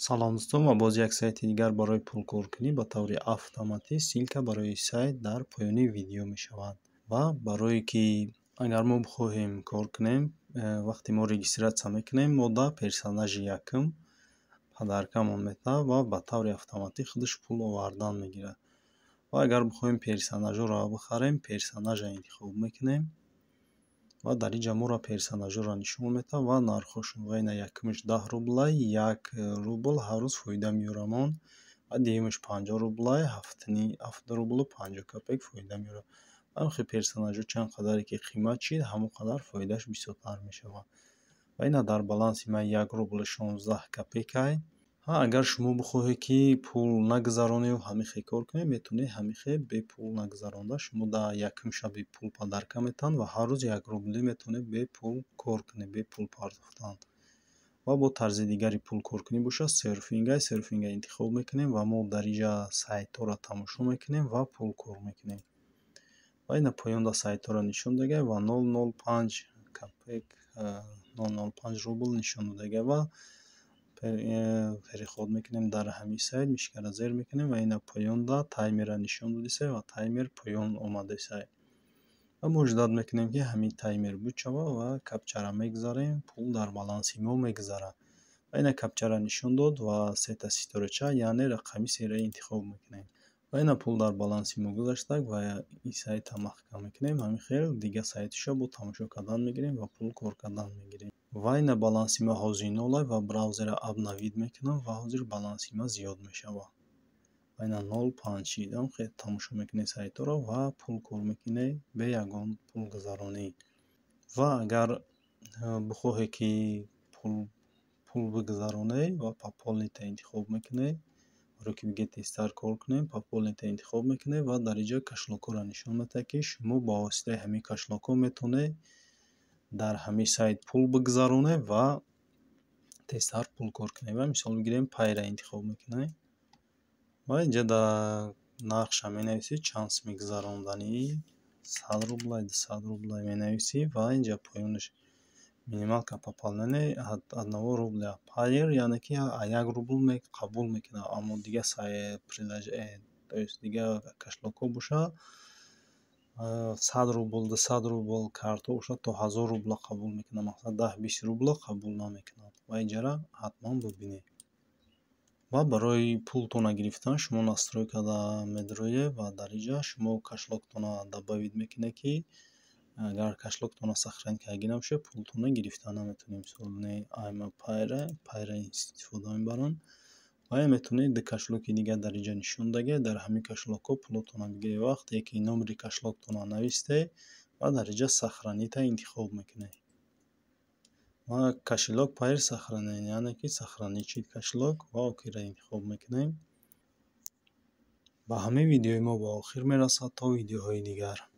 Салом, дӯстон, ва боз як сайти дигар барои пулкоркунӣ ба таври автоматӣ. Ссылка барои сайт дар поёни видео мешавад. Ва барое ки агар мо бихоҳем кор кунем, вақте мо регистрация мекунем, мо да персонажи якум подаркамон метавад ва ба таври автоматӣ худаш пул овардан мегирад. Ва агар бихоҳем персонажҳоро бихарем, персонажа интихоб мекунем ва дар инҷа моро персонажҳоро нишон медиҳад ва нархҳошон. Ва ина якумаш 10 рублай, 1 рубл ҳар рӯз фоида меёрамон, ва дуюмаш 50 рублай, 7 рублу 50 копеек фоида меёрад. Ҳамхел персонажҳо чанд қадаре ки қимат шид, ҳамон қадар фоидааш бисёртар мешавад. Ва ина дар баланси ман 1 рублу 16 копейкай. Агар шумо бихоҳед, ки пул нагузароневу ҳамин хел кор кунед, метавонед ҳамин хел бепул нагузаронда. Шумо дар якум шаби пул подарка метаванд ва ҳар рӯз 1 рублӣ метавонед бепул кор кунед, бепул пардохтан. Ва бо тарзи дигари пулкоркунӣ бошад, серфингай. Серфинга интихоб мекунем ва мо дар инҷа сайтҳоро тамошо мекунем ва пул кор мекунем. Ва ина поёнда сайтҳоро нишон додагай ва 0,05 копеек, 0,05 рубл нишон додагай ва переход мекунем дар ҳамин сайт, мышкаро зер мекунем ва ина поёнда таймерро нишон додисай ва таймер поён омадасай. Ва мо ждать мекунем, ки ҳамин таймер буд шавад, ва капчаро мегузарем, пул дар баланси мо мегузарад. Ва ина капчаро нишон дод ва сета ситорача, яъне рақами сера интихоб мекунем. Ва ина пул дар баланси мо гузаштак ва ин сайта маҳкам мекунем. Ҳамин хел дигар сайтиша бо тамошо кардан мегирем ва пул кор кардан мегирем. Ва ина баланси ма ҳозир нолай ва браузерро обновить мекунам ва ҳозир баланси ма зиёд мешавад. Ва ина 0,5 шид. Хел тамошо мекунед сайтҳоро ва пул кор мекунед бе ягон пулгузаронӣ. Ва агар бихоҳед, ки пул бигузаронед, ва пополнить интихоб мекунед. Барое ки бигӯед тезтар кор кунем, пополнить интихоб мекунед ва дар инҷо кошелёкҳоро нишон медиҳад, ки шумо ба воситаи ҳамин кошелёкҳо метавонед дар ҳамин сайт пул бигузаронед ва тезтар пул кор кунед. Ва мисол бигирем, Пайра интихоб мекунем ва инҷа дар нархша менависед, чанд сум мегузаронданӣ, 100 рублай, 200 рублай менависӣ ва инҷа поёнаш минималка пополнение от 1 рубля Пайер, яъне ки 1 рубл қабул мекунад, аммо дигар то есть дигар кошелёкҳо бошад, 100 рубл, 200 рубл, картҳо бошад, то 1000 рубла қабул мекунад, масалан, 10-20 рубла қабул намекунад. Ва инҷаро ҳатман бубинед. Ва барои пултонро гирифтан шумо настройкада медароед ва дар инҷа шумо кошелёктонро добавить мекунед, ки агар кошелёктонро сохранить карда набошед, пултонро гирифта наметавонед. Мисол, ама Пайра истифода мебаранд ва метавонед ду кошелёки дигар дар инҷа нишон дагед, дар ҳамин кошелёкҳо пулотонро бигиред. Вақте ки номери кошелёктонро навистед ва дар инҷа сохранить интихоб мекунед ва кошелёк Пайр сохранен, яъне ки сохранить шид кошелёк, ва окейро интихоб мекунем. Ба ҳамин видеои мо ба охир мерасад. То видеоҳои дигар.